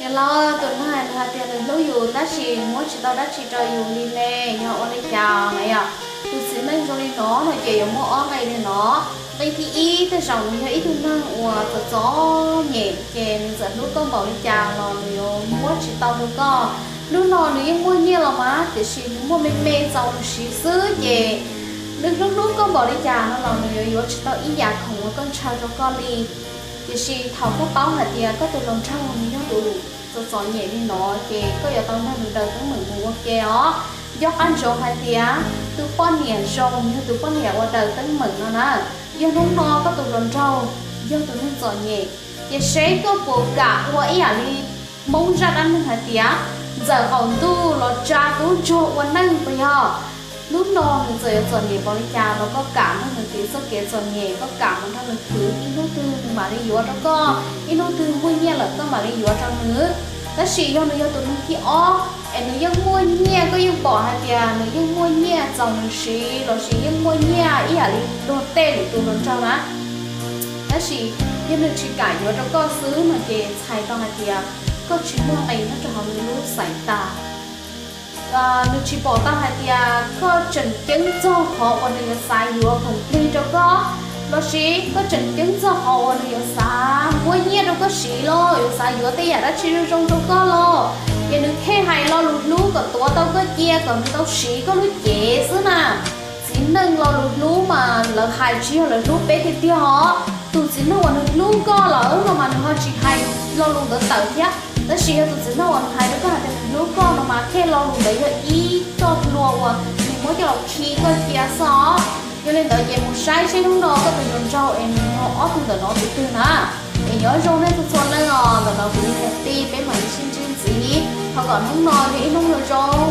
Niam laus, tus neeg nws hais tias nws hlub yus tab sis muab tsis tau dab tsi rau yus li ne, yog ua li cas na yom? Tus txiv neej zoo li no no ces yuav muaj ob nqe li no. Nqe thib ib, tej zaum nws yog ib tug neeg uas txom txom nyem ces nws txawm hlub koj npaum li cas los nws yuav muab tsis tau rau koj. Hnub no nws yeej muaj nyiaj los mas tiam sis nws muaj me me txaus nws siv xwb ces nws hlub hlub koj npaum li cas no los nws yuav yuav tsis tau ib yam khoom uas koj ntshaw rau koj li. Tiam sis thaum koj paub hais tias koj tus hluas nraug nws yog tus txom txom nyem li no ces koj yuav tau nrog nws daws teeb meem mus ua ke os. Nco qab ntsoov hais tias tus poj niam zoo yog tus poj niam uas daws teeb meem no na. Yog hnub no koj tus hluas nraug yog tus neeg txom nyem, ces seb koj puas kam ua ib yam li Hmoob zaj dab neeg hais tias ntxawm qaum ntuj los tsa tub ntsuag ua neej puas yog? Hnub no nws txawm yuav txom nyem npaum li cas los koj kam nrog nws tiv txoj kev txom nyem, koj kam mus nrog nws khwv, ib hnub twg nws mam li yuav rau koj, ib hnub twg muaj nyiaj lawm koj mam li yuav rau nws. Tab sis yog nws yog tus neeg thib ob es nws yeej muaj nyiaj, koj yeej pom hais tias nws yeej muaj nyiaj txaus nws siv lossis yeej muaj nyiaj ib yam li luag tej lwm tus hluas nraug na, tab sis yog nws tsis kam yuav rau koj xwb no ces txhais tau hais tias koj tsis muaj nqis nyob rau hauv nws lub xaiv tas. Nws tsis pom tau hais tias koj tseem ceeb txog qhov uas nws yuav xav yuav khoom plig rau koj, lossis koj tseem ceeb txog qhov uas nws yuav xav muab nyiaj rau koj siv los yuav xav yuav tej yam dab tsi zoo zoo rau koj los, ces nws pheej hais lo lus hlub kom tuav tau koj cia kom nws tau siv koj lub cev xwb na. Txiv neej lo lus hlub mas lawv hais tsis yog lawv hlub peb tiag tiag os. Tus txiv neej uas nws hlub koj lawm no mas nws ho tsis hais lo lus ntawd tawm thiab, tab sis yog tus txiv neej uas nws hais rau koj hais tias nws hlub koj no mas tej lo lus ntawd yog ib txoj hlua uas nws muab coj los khi koj cia xwb os. Yog li ntawd ces mus saib seb hnub no koj tus hluas nraug es nws yog ob tug ntawm no tus twg na. Es nyob zoo nej txhua txhua leej os, ntawm no kuv yog Niam Tij, peb mam li sib ntsib ntxiv. Thov kom hnub no yog ib hnub zoo zoo.